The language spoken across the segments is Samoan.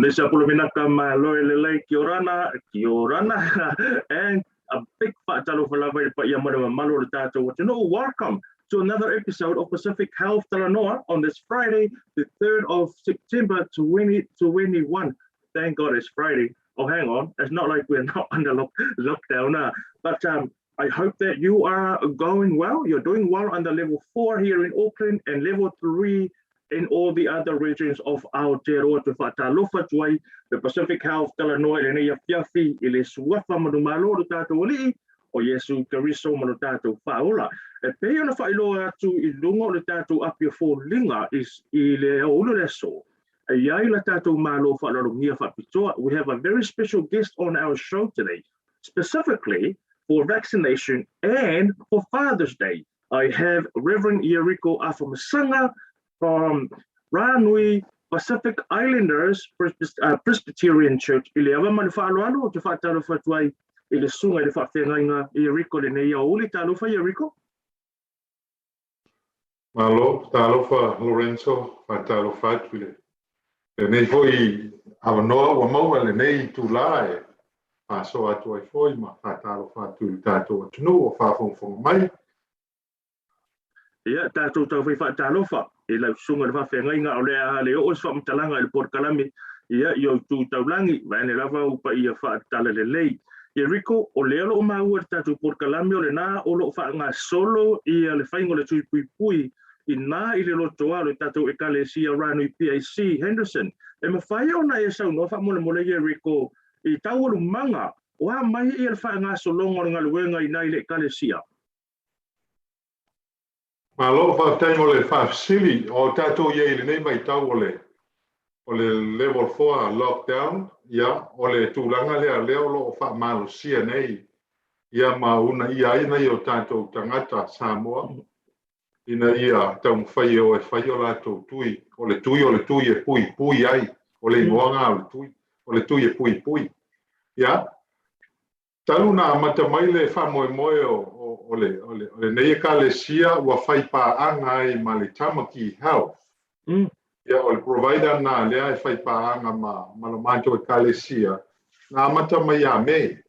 Mr. Polovinaka malo e lelei, kia orana, kia orana, and a big faatalofa lava i le paia ma le mamalu o le tātou atunuu. Welcome to another episode of Pacific Health Talanoa on this Friday, the 3rd of September 2021. Thank God it's Friday. Oh, hang on. It's not like we're not under lockdown. But I hope that you are going well. You're doing well under level 4 here in Auckland and level 3 in all the other regions of Aotearoa. Te faatalofa atu ai the Pacific Health Talanoa i lenei afiafi i le suafa manumalo o le tātou Alii o Iesu Keriso ma lo tātou Faaola. E pei ona faailoa atu i luga o le tātou api o foliga i le aoauli o le aso, e i ai la tātou malo faaaloalogia faapitoa. We have a very special guest on our show today, specifically for vaccination and for Father's Day. I have Reverend Ieriko Afamasaga from Ranui Pacific Islanders Presbyterian Church. I le ava ma le faaaloalo ou te faatalofa atu ai i le susuga i le faafeagaiga Ieriko lenei aoauli. Talofa, Ieriko. Malo, talofa Lorenzo, faatalofa atu i lenei foi avanoa ua maua lenei itulā e faasoa atu ai foi ma faatalofa atu i le tatou atunuu o faafogafoga mai. Ia, tatou taufai faatalofa i lau susuga i le faafeagaiga o le a le oo se faamatalaga i le polokalame, ia, i ou tu taulagi, vaeane lava ou paia faatalalelei. Ia Rico, o lea o lo o maua i le tatou polokalame o lena o lo o faagasolo ia le faiga o le tui puipui inā i le lotoa o le tatou Ekalesia Ranui PAC Henderson. E mafai ona e saunoa faamolemole ia Rico i taualumaga o a mai ia le faagasologa o le galuega inā i le Ekalesia? Malo, faafetai mo le faafesili. O tatou i ai i lenei vaitau o le level 4 lockdown, ia, o le tulaga lea lea o lo o faamalosia nei, ia ma uunaia ai nai o tatou tagata Samoa ina ia taumafai e o e fai o latou tui. O le tui, o le tui e puipui ai. O le igoaga o le tui, o le tui e puipui. Ia, talu na amata mai le faamoemoe o lenei Ekalesia ua fai paaga ai ma le Tamaki Health. Ia, o le provider na lea e fai paaga ma lo matou Ekalesia, na amata mai ia Me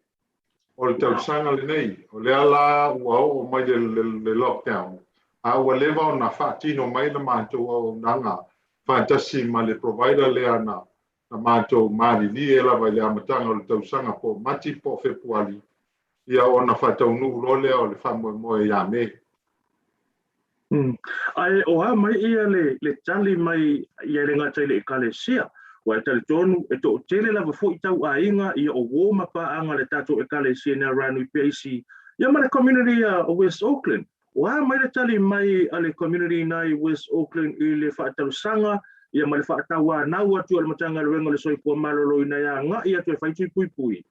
o le tausaga lenei, o lea la ua oo mai le lockdown, a ua leva ona faatino mai le matou auaunaga faatasi ma le provider lea na matou malilie lava i le amataga o le tausaga po Mati po Fepuali, ia ona faataunuu loa lea o le faamoemoe ia Me. Ae o a mai ia le tali mai ia le gata i le Ekalesia, ua e talitonu e toatele lava foi tau aiga ia o uō ma paaga le tatou Ekalesia nei Ranui PAC ia ma le community o West Auckland. O a mai le tali mai a le community nei West Auckland i le faatalosaga ia ma le faatauanau atu a le Matagaluega o le Soifua Maloloina e agai atu e fai tui puipui?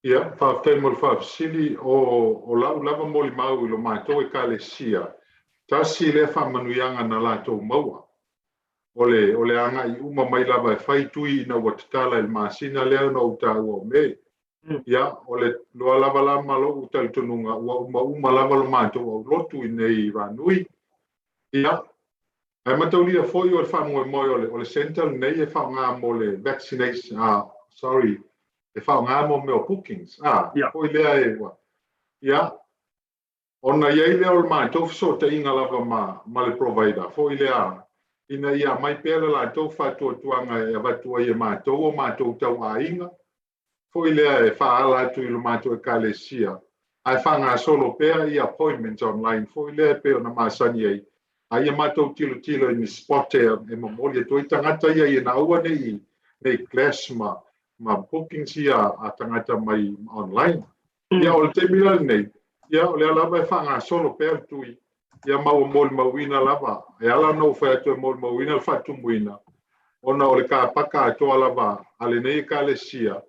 Ia, faafetai mo le faafesili. O lau lava molimau i lo matou Ekalesia, tasi lea faamanuiaga na latou maua. O le agai uma mai lava e fai tui ina ua tatala i le masina lea na ou taua o Me. Ia, o le loa lava la ma lou talitonuga ua uma uma lava lo matou aulotu i nei Ranui. Ia, ae mataulia foi o le faamoemoe o le center lenei e faaaoga mo le vaccination, sorry, e faaaoga mo mea o bookings. Foi lea e ua. Ia, ona i ai lea o le matou fesootaiga lava ma le provider, foi lea, ina ia mai pea le latou faatuatuaga e avatu ai e matou o matou tauaiga, foi lea e faaala atu i lo matou Ekalesia, ae faagasolo pea i appointments online, foi lea e pei ona masani ai. A ia matou tilotilo i ni spot e momoli atu ai tagata ia ina aua nei clash ma bookings ia a tagata mai online. Ia, o le taimi la lenei, ia, o lea lava e faagasolo pea le tui, ia ma ua molimauina lava. E ala ona ou fai atu e molimauina le faatumuina, ona o le kapaka atoa lava a lenei Ekalesia,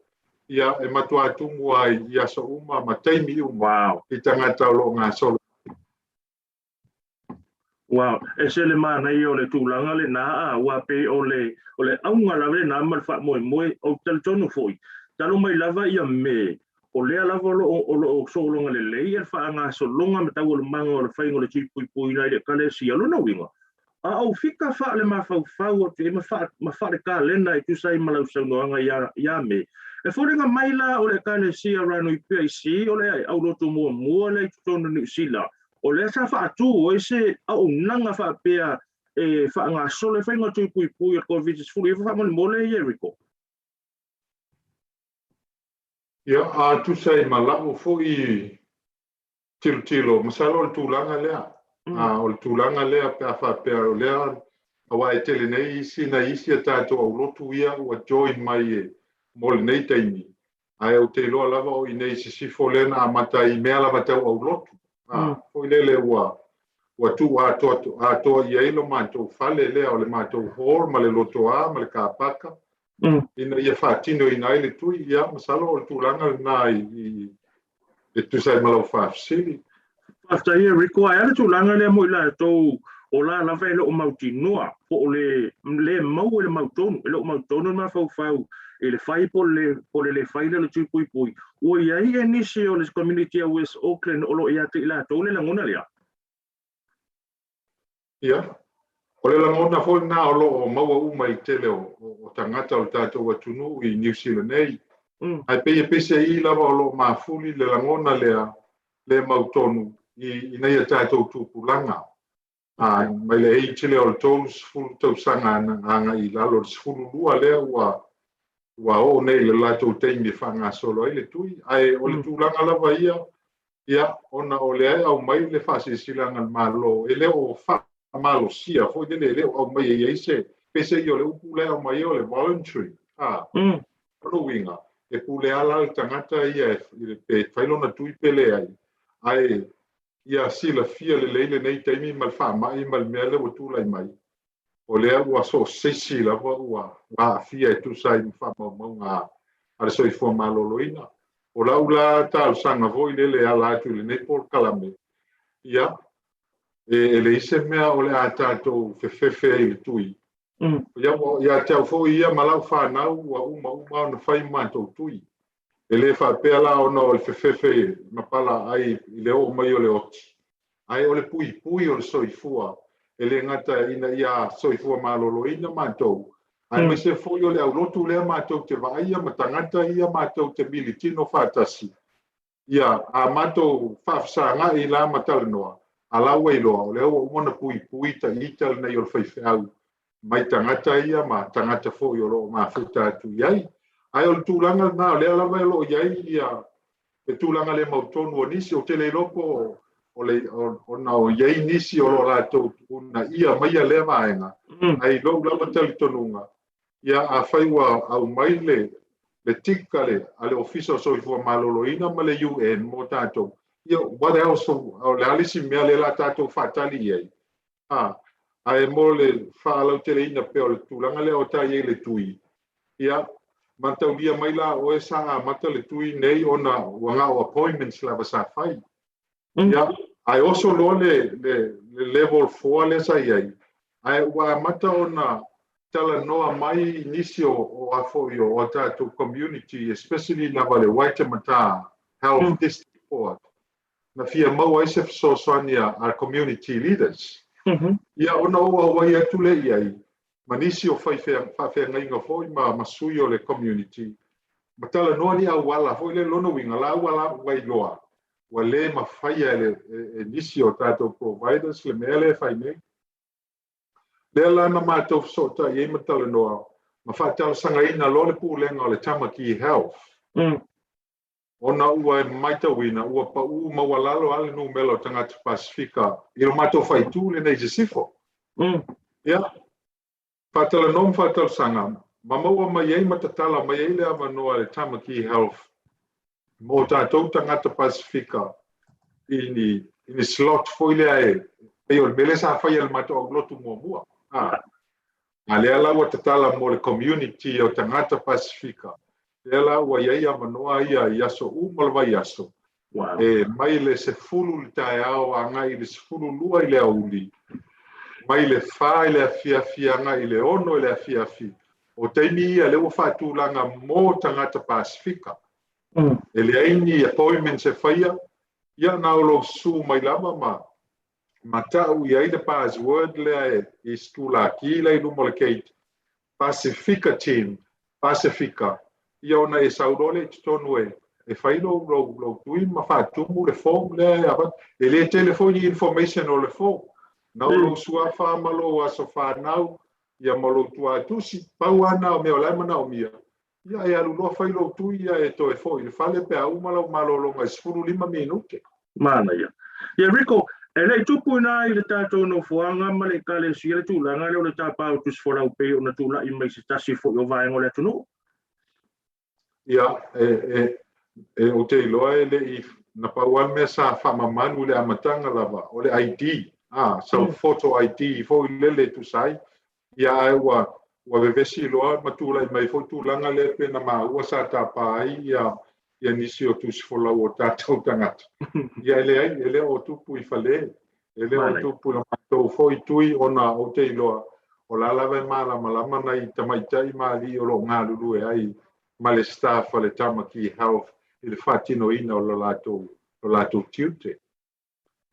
ia e matuā tumu ai i aso uma ma taimi uma i tagata o lo o gasolo. Wow, e se le manaia o le tulaga lenā a ua pei o le auga lava lenā ma le faamoemoe o talitonu foi. Talu mai lava ia Me, o lea lava o lo o sologa lelei le faagasologa ma taualumaga o le faiga o le tui puipuina i le Ekalesia. Lona uiga, A ou fika faalemafaufau atu i ai ma faalekalena e tusa ai ma lau saunoaga ia Me. E foliga mai la o le Ekalesia Ranui PIC o le aulotu muamua lea i totonu o Niu Sila o lea sa faatu ai se auaunaga faapea e faagasolo le faiga o tui puipui o le Koviti-19 faamolemole Yeriko. Ia, a tusa ai ma lau foi tilotilo, masalo o le tulaga lea. O le tulaga lea pe a faapea o lea, aua e tele nei isi nai isi a tatou aulotu ia ua join mai e mo lenei taimi, ae ou te iloa lava o i inei i sisifo lea na amata ai i mea lava tau aulotu. Foi lele ua tuu atoa i ai lo matou fale lea o le matou hall ma le lotoa ma le kapaka, ina ia faatinoina ai le tui. Ia, masalo o le tulaga lena i e tusa ai ma lau faafesili. Faafetai e Rico, ae a le tulaga lea mo i latou o la lava e le o mautinoa po o le le maua i le mautonu, e le o mautonu le mafaufau i le fai po o le le fai lea o le tui puipui. Ua i ai e nisi o le community a West Auckland o lo o ia te i latou le lagona lea? Ia, o le lagona foi lena o lo o maua uma i le tele o tagata o le tatou atunuu i Niu Sila nei. Ae pei e peiseai lava o lo o mafuli le lagona lea le mautonu i ina ia tatou tupulaga. Mai le age lea o le 30 tausaga agai i lalo o le 12 lea ua oo nei i le latou taimi e faagasolo ai le tui. Ae o le tulaga lava ia, ia, ona o lea e aumai le faasilasilaga a le Malo, e le o faamalosia foi lele, e le o aumai e i ai se peiseai o le upu la e aumai ai o le voluntary. O lona uiga, e pule lava la le tagata ia pe fai lona tui pe leai, ae ia silafia lelei lenei taimi ma le faamai ma le mea lea ua tulai mai, o lea ua so o se isi lava ua aafia e tusa ai ma faamaumauga a le soifua maloloina. O lau la talosaga foi lele e ala atu i lenei polokalame, ia, e leai se mea o le a tatou fefefe ai i le tui. Ia, ia te au foi ia ma lau fanau ua uma uma ona fai matou tui. E le faapea la ona o le fefefe ma palaaai i le oo mai o le oti, ae o le puipui o le soifua, e le gata ina ia soifua maloloina matou, aemaise foi o le aulotu lea matou te vaaia ma tagata ia matou te militino faatasi. Ia, a matou faafesagai la ma talanoa, a la ua iloa, o lea ua uma ona puipui ita lenei o le faifeau mai tagata ia ma tagata foi o lo o mafuta atu i ai. Ae o le tulaga lena, o lea lava o lo o i ai ia le tulaga le mautonu o nisi, ou te le iloa po o le, ona o i ai nisi o lo o latou uunaia maia lea vaega, ae i lou lava talitonuga, ia afai ua aumai le tick a le Ofisa o Soifua Maloloina ma le UN mo tatou, ia what else, o le a le isi mea lea o le a tatou faatali i ai? Ae mo le faalauteleina pea o le tulaga lea o ta i ai le tui, ia, mataulia mai la oe sa amata le tui nei ona ua na o appointments lava sa fai. Ia, ae oso loa le level 4 lea sa i ai, ae ua amata ona talanoa mai nisi o a foi o tatou community, especially lava le Waitemata Health District Board, na fia maua ai se fesoasoani a community leaders. Ia, ona ou auai atu lea i ai, ma nisi o faafeagaiga foi ma sui o le community, ma talanoa ni auala foi le lona uiga, la ua la ua iloa, ua le mafaia e nisi o tatou providers le mea lea e fai nei. Lea la na matou fesootai ai ma talanoa, ma faatalosagaina loa le pulega o le Tamaki Health. Ona ua matauina ua pau maualalo lava le numera o tagata Pasefika i lo matou faaitu lenei i sisifo. Ia, faatalanoa ma faatalosaga, ma maua mai ai ma tatala mai ai le avanoa e le Tamaki Health mo tatou tagata Pasefika i ni slot foi lea e pei o le mea lea sa faia e le matou aulotu muamua. A lea la ua tatala mo le community o tagata Pasefika, lea la ua i ai avanoa ia i aso uma o le vaiaso. Wow. E mai le 10 i le taeao agai i le 12 i le aoauli, mai le 4 i le afiafi agai i le 6 i le afiafi. O taimi ia lea ua faatulaga mo tagata Pasefika. E leai ni appointments e faia, ia na o lou susu mai lava ma Ma ta'u i ai le password lea e i situlaki la i luma o le gate, Pasifika Team, Pasifika, ia ona e sau loa lea i totonu e e fai lou lou lou tui ma faatumu le form lea e avatu. E le tele foi ni information o le form. Na o lou suafa ma lou aso fanau, ia ma lou tuatusi, pau lava na o mea o la e manaomia. Ia e alu loa fai lou tui ia e toe foi i le fale pe a uma lau malologa i 15 minute. Manaia. Ia Rico, e le i tupu ina i le tatou nofoaga ma le Ekalesia le tulaga lea o le tapa o tusi folau pei ona tulai mai se tasi foi o vaega o le atunuu? Ia, e, e, e, ou te iloa e le i, na pau lava le mea sa faamamalu i le amataga lava, o le ID, a, sau photo ID foi lele e tusa ai. Ia, ae ua, ua vevesi loa ma tulai mai foi tulaga lea pei ona maua sa tapa ai ia, ia nisi o tusi folau o tatou tagata. Ia, e leai, e le o tupu i fale, e le o tupu i le matou foi tui ona ou te iloa o la lava e malamalama nai tamaitai ma alii o lo o galulue ai ma le staff a le Tamaki Health i le faatinoina o lo latou, lo latou tiute.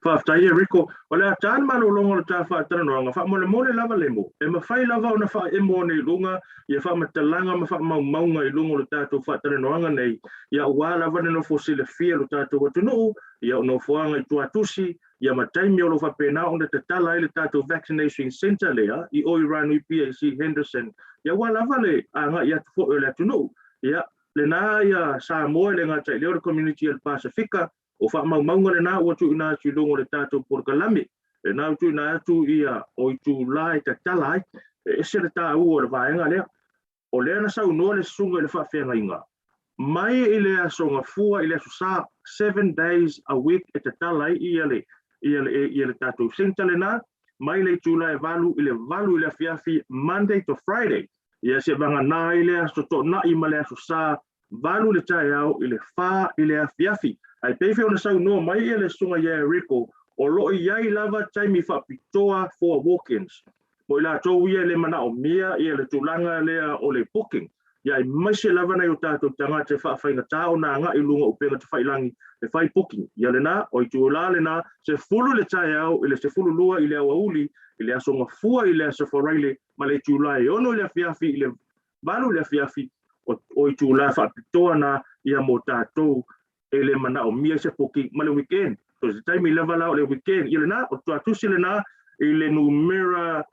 Faafetai e Rico. O le a ta le malologa o le ta faatalanoaga, faamolemole lava Lemo, e mafai lava ona faaemo ane i luga ia faamatalaga ma faamaumauga i luga o le tatou faatalanoaga nei, ia aua lava le nofo silafia lo tatou atunuu, ia o nofoaga i tuatusi, ia ma taimi o lo o faapena ona tatala ai le tatou vaccination centre lea i o i Ranui PAC Henderson, ia aua lava le agai atu foi o le atunuu. Ia, lena ia Samoa e le gata i lea o le community a le Pasefika, O faamaumauga lena ua tuuina atu i luga o le tatou polokalame, lena ua tuuina atu ia o itula e tatala ai. E ese le taua o le vaega lea. O lea na saunoa le susuga i le faafeagaiga, mai i le aso Gafua i le aso Sa, 7 days a week e tatala ai ia le, ia le, ia le tatou centre lena, mai le itula e 8 i le 8 i le afiafi, Monday to Friday. Ia se vagana ai le aso Toonai ma le aso Sa 8 i le taeao i le 4 i le afiafi. Ae pei foi ona saunoa mai ia le Susuga ia Eriko, o lo o i ai lava taimi faapitoa for walk-ins. Mo i latou ia e le manaomia ia le tulaga lea o le booking, ia aemaise lava nai o tatou tagata e faafaigata ona agai i luga o upega tafailangi e fai booking. Ia lena, o itula lena, 10 i le taeao i le 12 i le aoauli, i le aso Gafua i le aso Faraile ma le itula e 6 i le afiafi i le 8 i le afiafi, o itula faapitoa na ia mo tatou e le manaomia se booking ma le weekend. So se taimi lava la o le weekend, ia lena, o le tuatusi lena i le numera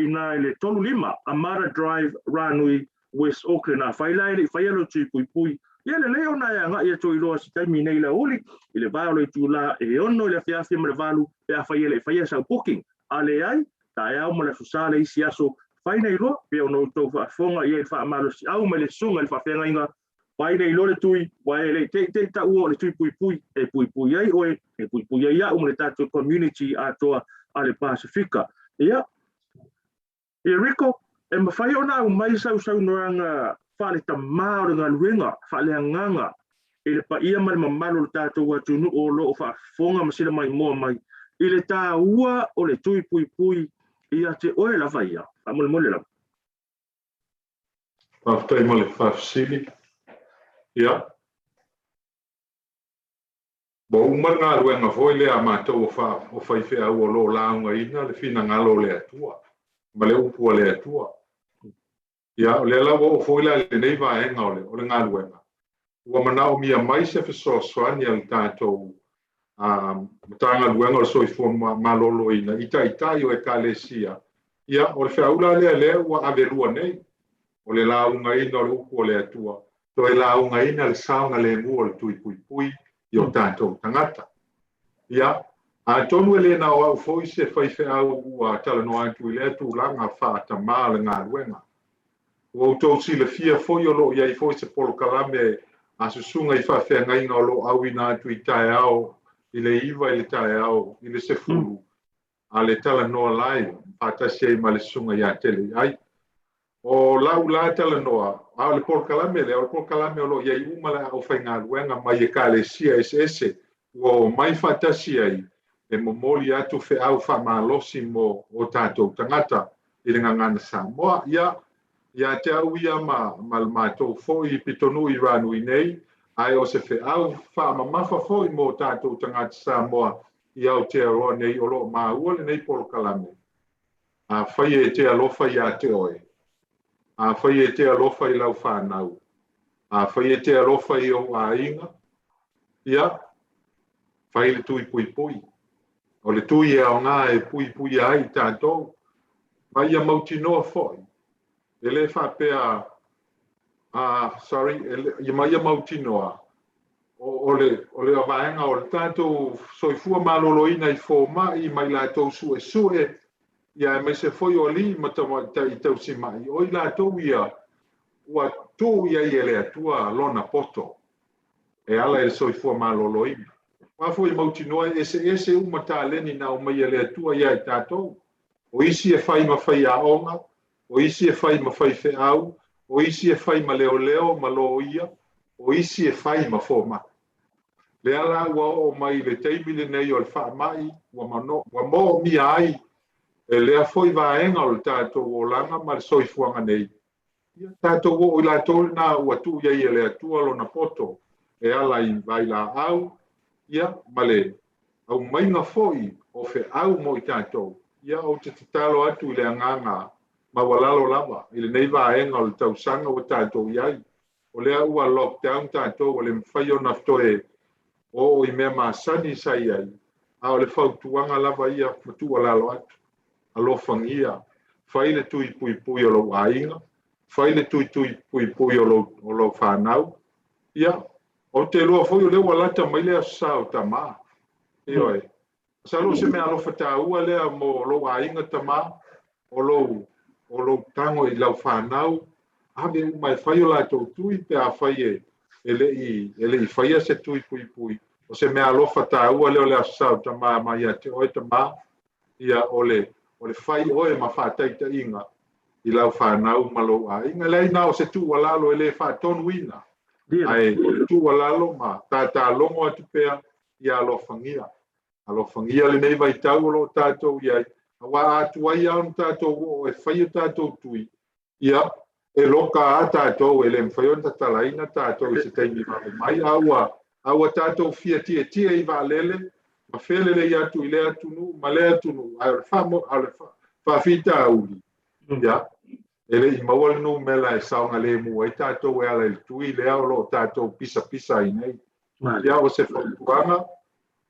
ina i le 35 Amara Drive, Ranui, West Auckland. Afai la e le i faia lou tui puipui, ia lelei ona e agai atu i loa se taimi nei i le aoauli, i le va o le itula e 6 i le afiafi ma le 8, pe afai e le i faia sau booking. A leai, taeao ma le Aso Sa le isi aso, fai nei loa, pei ona outou faafofoga i ai i le faamalosiau mai le susuga i le faafeagaiga, fai nei loa le tui, aua e le i teitei taua o le tui puipui, e puipui ai oe, e puipui ai au ma le tatou community atoa a le Pasefika. Ia, ia Rico, e mafai ona aumai sau saunoaga faale-tamā o le galuega, faale-agaga i le paia ma le mamalu o le tatou atunuu o lo o faafofoga ma sila maimoa mai i le taua o le tui puipui ia te oe lava ia, faamolemole lava. Faafetai mo le faafesili. Ia, ua uma le galuega foi lea a matou o, fa, o faifeau o lo o laugaina le finagalo o le Atua ma le upu a le Atua. Ia, o lea la ua oo foi la i lenei vaega o le, o le galuega, ua manaomia mai se fesoasoani a le tatou Matagaluega o le Soifua Maloloina i taitai o Ekalesia, ia, o le feau la lea lea ua avelua nei, o le laugaina o le upu a le Atua, toe laugaina le saogalemu o le tui puipui i o tatou tagata. Ia, atonu e le na o au foi se faifeau ua talanoa atu i lea tulaga faatamā o le galuega. Ua outou silafia foi o lo o i ai foi se polokalame a susuga i faafeagaiga o lo o auina atu i taeao i le 9 i le taeao i le 10 a le Talanoa Live faatasi ai ma le susuga ia Teleiai. O lau la talanoa, a o le polokalame lea, o le polokalame o lo o i ai uma le aufaigaluega mai Ekalesia eseese ua omai faatasi ai e momoli atu feau faamalosi mo o tatou tagata i le gagana Samoa. Ia, ia te au ia ma, ma le matou foi pitonuu i Ranui nei, ae o se feau faamamafa foi mo tatou tagata Samoa. i Aotearoa nei o lo o maua lenei polokalame, afai e te alofa iā te oe, afai e te alofa i lau fanau, afai e te alofa i ou aiga, ia, fai le tui puipui. O le tui e aoga e puipuia ai i tatou, ma ia mautinoa foi, e le faapea, sorry, ma ia mautinoa, o le, o le vaega o le tatou soifua maloloina i fomai ma i latou suesue, ia aemaise foi o alii ma tamaitai tausimai, o i latou ia ua tuu i ai e le Atua lona poto e ala i le soifua maloloina. Aua foi e mautinoa e eseese uma taleni na aumai e le Atua ia i tatou. O isi e fai ma faiaoga, o isi e fai ma faifeau, o isi e fai ma leoleo ma loia, o isi e fai ma fomai. Lea la ua oo mai i le taimi lenei o le faamai, ua mano, ua moomia ai e lea foi vaega o le tatou olaga ma le soifuaga nei. Ia tatou oo i latou lena ua tuu i ai e le Atua lona poto e ala i vailaau, ia, ma le aumaiga foi o feau mo i tatou, ia ou te tatalo atu i le agaga maualalo lava i lenei vaega o le tausaga ua tatou i ai. O lea ua lockdown tatou, ua le mafai ona toe oo i mea masani sa i ai, a o le fautuaga lava ia ma tuualalo atu, alofagia, fai le tui puipui o lou aiga, fai le tui puipui o lou fanau, ia, Ou te iloa foi o lea ua lata mai le Aso Sa o Tama. Ioe. Masalo o se mea alofa taua lea mo lou aiga tama, o lou, o lou tago i lau fanau, ave uma e fai o latou tui pe afai e, e le i, e le i faia se tui puipui. O se mea alofa taua lea o le Aso Sa o Tama mai ia te oe tama, ia o le, o le fai oe ma faataitaiga i lau fanau ma lou aiga. Leai na o se tuualalo e le faatonuina, ae o le tuualalo ma tatalogo atu pea ia alofagia. Alofagia lenei vaitau o lo o tatou i ai, aua a tuai lava ona tatou oo e fai o tatou tui, ia, e loka lava tatou, e le mafai ona tatalaina tatou i se taimi vave mai, a ua, a ua tatou fia tietie i vaalele ma felelei atu i lea atunuu ma lea atunuu, ae o le faamo, a o le faafitauli, ia, e le i maua le numera e saogalemu ai tatou e ala i le tui lea o lo o tatou pisapisa ai nei. Ia, o se fautuaga,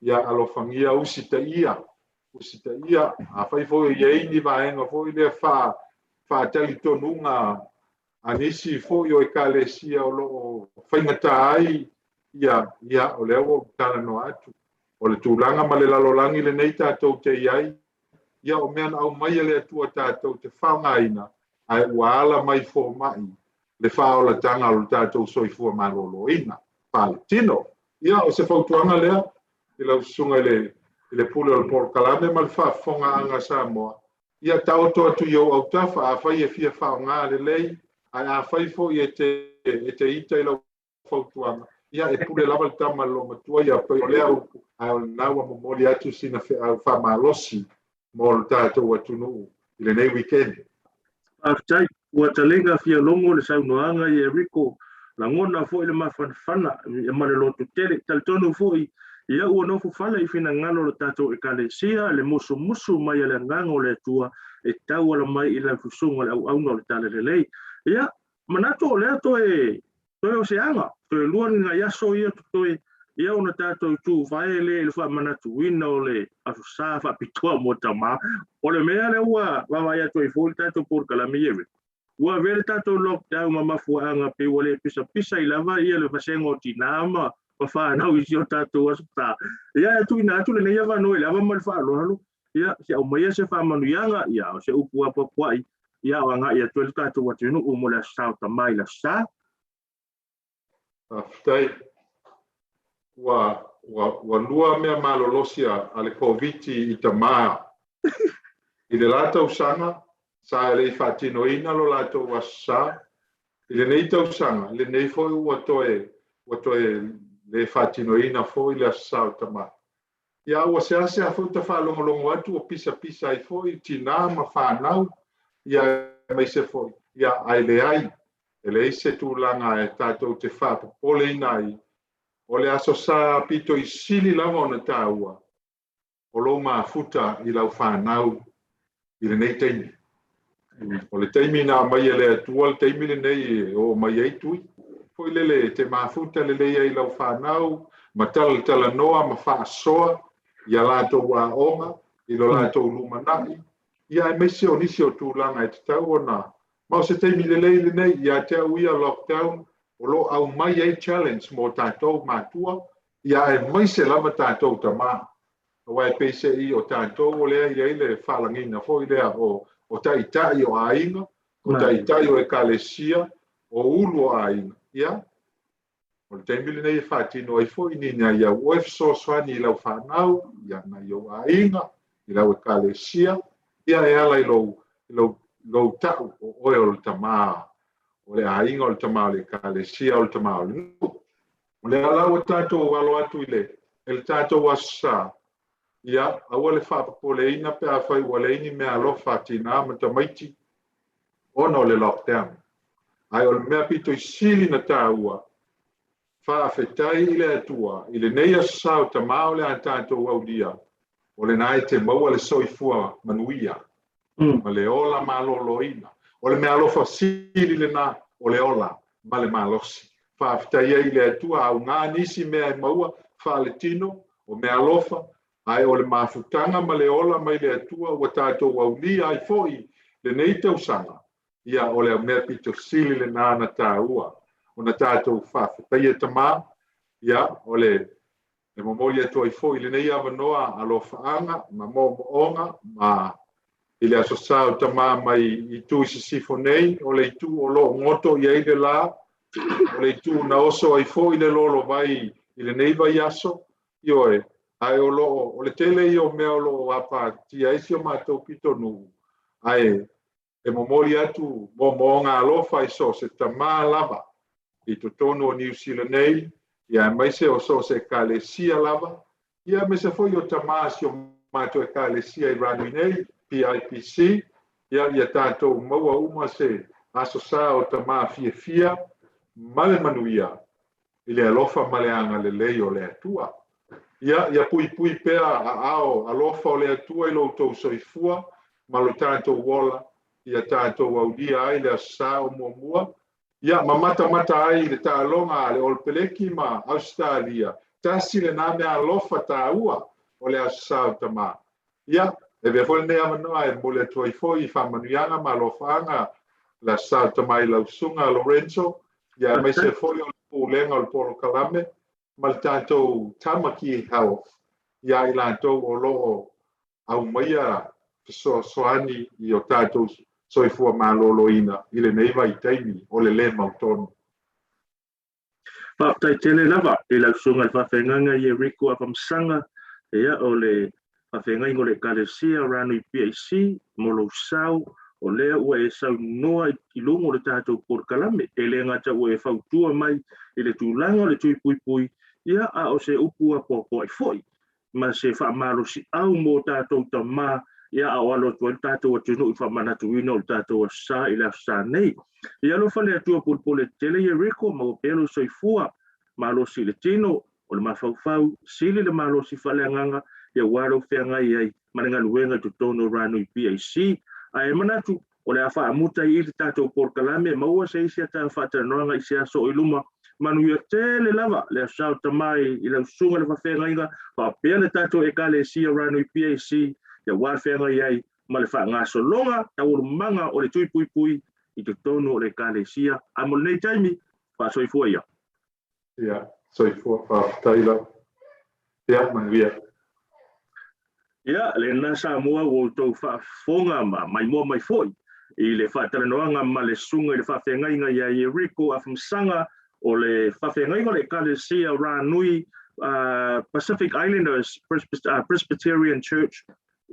ia alofagia usitaia usitaia. Afai foi o i ai ni vaega foi lea faa, faatalitonuga a nisi foi o ekalesia o lo o faigata ai, ia, ia, o lea ua ou talanoa atu. O le tulaga ma le lalolagi lenei tatou te i ai, ia o mea na aumai e le Atua tatou te faaaogaina, ae ua ala mai fomai le faaolataga o le tatou soifua maloloina faaletino. Ia, o se fautuaga lea i lau susuga i le, i le pule o le polokalame ma le faafofogaaga a Samoa, ia taoto atu i ou autafa afai e fia faaaoga lelei, ae afai foi e te, e te ita i lau fautuaga, ia e pule lava le tama i le loomatua, ia pei o lea upu, ae o lena ua momoli atu sina feau faamalosi mo le tatou atunuu i lenei weekend. Faafetai. Ua talega fia logo le saunoaga i Eriko, lagona foi le mafanafana ma le lototele. Talitonu foi, ia ua nofo fale i finagalo o le tatou Ekalesia le musumusu mai a le Agaga o le Atua e tauala mai i lau susuga le auauna o le Talalelei. Ia, manatu o lea toe Toe o se aga, toe lua ni nai aso ia totoe, ia ona tatou tuvae lea i le faamanatuina o le Aso Sa faapitoa mo tama. O le mea lea ua vaavaai atu ai foi le tatou polokalame i Eriko, ua avea le tatou lockdown ma mafuaaga pei ua le pisapisa ai lava ia le vasega o tinā ma fanau i si o tatou Aso Sa. Ia e tuuina atu lenei avanoa i le ava ma le faaaloalo, ia se aumaia se faamanuiaga, ia o se upu apoapoai, ia o agai atu ai le tatou atunuu mo le Aso Sa o Tama i le Aso Sa. Faafetai. Ua, ua, ua lua mea malolosi a, a le Koviti i tamā. I le la tausaga, sa e le i faatinoina lo latou Aso Sa. I lenei tausaga, lenei foi ua toe, ua toe le faatinoina foi le Aso Sa o Tamā. Ia ua seasea foi ta faalogologo atu ua pisapisa ai foi tinā ma fanau, ia aemaise foi, ia ae leai, e leai se tulaga e tatou te faapopoleina ai, o le Aso Sa pito i sili lava ona taua. o lou mafuta i lau fanau i lenei taimi. O le taimi na aumai e le Atua le taimi lenei e oo mai ai tui. Foi lele e te mafuta lelei ai i lau fanau, ma talatalanoa ma faasoa i a latou aoga, i lo latou lumanai, ia aemaise o nisi o tulaga e tatau ona. Ma o se taimi lelei lenei ia te au ia lockdown o lo o aumai ai challenge mo tatou matua, ia aemaise lava tatou tama. Aua e peiseai o tatou o lea e i ai le faalagiga foi lea o taitai o aiga, o taitai o ekalesia, o ulu o aiga. Ia, o le taimi lenei e faatino ai foi ni nai au oe fesoasoani i lau fanau, ia nai ou aiga, i lau ekalesia, ia e ala i lou, lou, lou ta'u o oe o le tamā o le aiga, o le tamā o le ekalesia, o le tamā o le nuu. O lea la ua tatou alo atu i le, i le tatou Aso Sa, ia, aua le faapopoleina pe afai ua leai ni meaalofa a tinā ma tamaiti ona o le lockdown. Ae o le mea pito i sili na tāua, faafetai i le Atua i lenei Aso Sa o Tamā o le a tatou aulia, o lena e te maua le soifua manuia ma le ola maloloina. O le meaalofa sili lena o le ola ma le malosi. Faafetai ai i le Atua, augā nisi mea e maua faaletino, o meaalofa, ae o le mafutaga ma le ola mai le Atua ua tatou aulia ai foi lenei tausaga, ia o le mea pito sili lena na tāua ona tatou faafetaia Tamā, ia o le E momoli atu ai foi lenei avanoa alofaaga ma moomooga ma i le Aso Sa o Tamā mai itu i sisifo nei, o le itu o lo o goto i ai le lā, o le itu na oso ai foi le lolovai i lenei vaiaso, ioe, ae o lo o, o le tele ia o mea o lo o apatia ai si o matou pitonuu, ae e momoli atu moomooga alofa i so o se tamā lava i totonu o Niu Sila nei, ia aemaise o so o se ekalesia lava, ia aemaise foi o tamā si o matou ekalesia i Ranui nei, PIPC, ia ia tatou maua uma se Aso Sa o Tamā fiafia ma le manuia i le alofa ma le agalelei o le Atua. Ia, ia puipui pea aao alofa o le Atua i lo outou soifua ma lo tatou ola, ia tatou aulia ai le Aso Sa o muamua, ia ma matamata ai i le taaloga a le Olopeleki ma Ausetalia, tasi lena mea alofa taua o le Aso Sa o Tamā. Ia, e avea foi lenei avanoa e momoli atu ai foi i faamanuiaga ma alofaaga le Aso Sa o Tamā i lau Susuga Lorenzo, ia aemaise foi o le Pulega o le Polokalame ma le tatou Tamaki Health iā i latou o lo o aumaia fesoasoani i o tatou soifua maloloina i lenei vaitaimi o le lē mautonu. Faafetai tele lava i lau Susuga i le Faafeagaiga Ieriko Afamasaga, ia o le Faafeagaiga o le Ekalesia Ranui PAC mo lou sao, o lea ua e saunoa i luga o le tatou polokalame, e le gata ua e fautua mai i le tulaga o le tui puipui, ia a o se upu apoapoai foi ma se faamalosiau mo tatou tama, ia a o alo atu ai le tatou atunuu i faamanatuina o le tatou Aso Sa i le Aso Sa nei. Ia alofa le Atua polepole tetele Ieriko, maua pea lou soifua malosi i le tino, o le mafaufau, sili le malosi faaleagaga, ia aua lou feagai ai ma le galuega i totonu o Ranui PAC. Ae manatu, o le a faamuta i i le tatou polokalame, maua se isi ata faatalanoaga i se aso o i luma. Manuia tele lava le Aso Sa o Tamā i lau susuga i le faafeagaiga, faapea le tatou Ekalesia Ranui PAC, ia aua le feagai ai ma le faagasologa taualumaga o le tui puipui i totonu o le Ekalesia. Ae mo lenei taimi, faasoifua ia. Ia, soifua, faafetai lava. Ia, manuia. Ia, lena Samoa ua outou faafofoga ma maimoa mai foi i le faatalanoaga ma le susuga i le faafeagaiga ia Yeriko Afamasaga o le faafeagaiga o le Ekalesia Ranui Pacific Islanders Presbyterian Church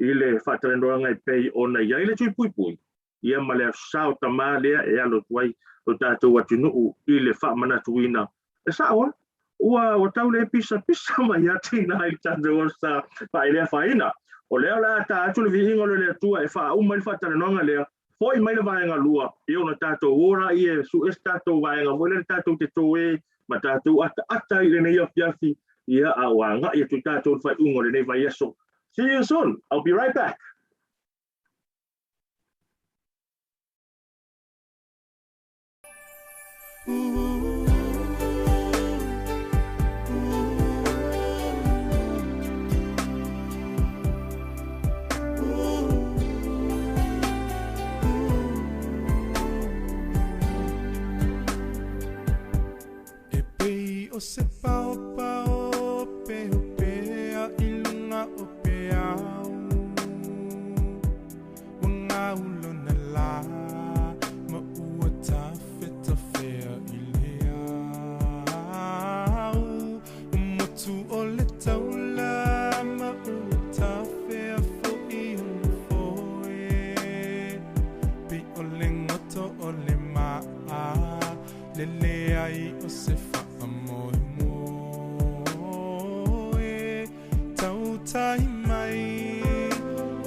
i le faatalanoaga e pei ona i ai le tui puipui ia ma le Aso Sa o Tamā lea e alo atu ai lo tatou atunuu i le faamanatuina. E sao a? Ua, ua tau le pisapisa mai ia tinā i le tatou Aso Sa faaeleafaina. O lea o le a ta atu le viiga o le Atua e faauma ai le faatalanoaga lea, foi mai le vaega lua, ia ona tatou o laia e sue se tatou vaega foi lea tatou te toe ma tatou ataata ai i lenei afiafi, ia a ua agai atu tatou i le faaiuga o lenei vaiaso. See you soon. I'll be right back. E pei o se paopao pehopea i luga o peau Ua gaulona lā ma ua tafetafea i le au Ua motu o le taula ma ua tafea fo'i ona foe Pei o le goto o le maa le leai o se faamoemoe Tautai mai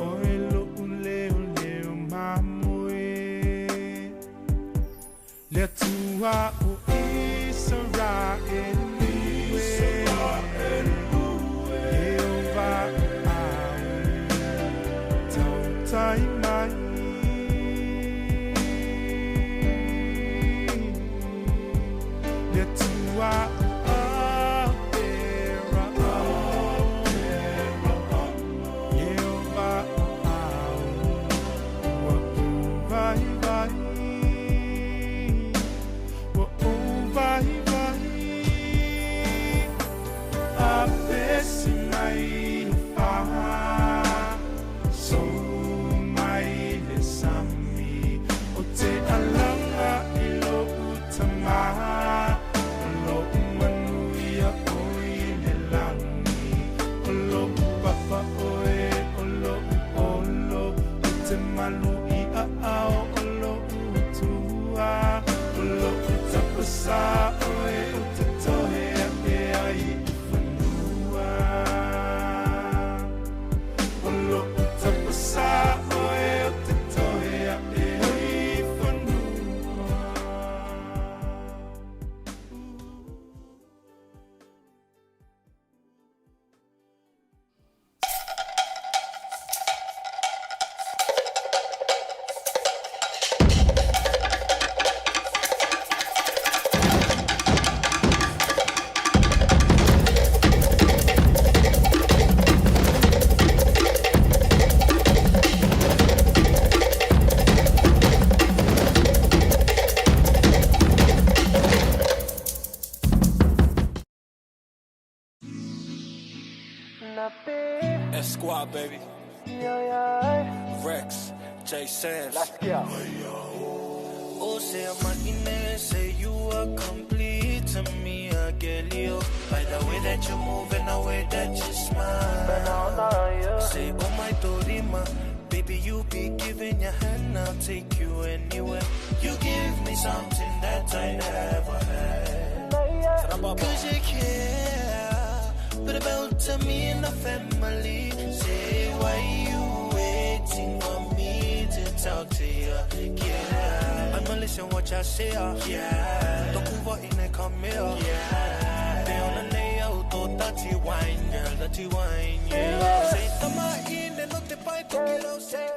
oe lo'u leoleo mamoe Le Atua o Isaraelu e Ieova o au Tautai mai Le Atua o Aperahama Ieova o au Ua ou vaivai Ua ou vaivai Apesi mai le fā Sou mai le sami O te alaga i lo'u tamā O lo'u manuia ʻoe i le lagi O lo'u papa ʻoe o lo'u olo O te malu i aao o lo'u Atua O lo'u tapasā ʻoe o te tohe aʻe ai i fanua O lo'u tapasā ʻoe o te tohe aʻe ai i fanua. S Squad, baby. Rex, J Samms. Let's go. Oh, say I'm say you are complete to me, I get you. By the way that you move and the way that you smile. Say, oh my Dorima, baby, you be giving your hand, I'll take you anywhere. You give me something that I never had. Cause you care, but about to me and the family. Say, why you waiting for me to talk to you? Yeah, I'ma listen what you say. Yeah, Tokuva in a come here. Yeah, they on the nail to dirty wine, girl, dirty wine. Yeah, say, tama in and not the pipe, say.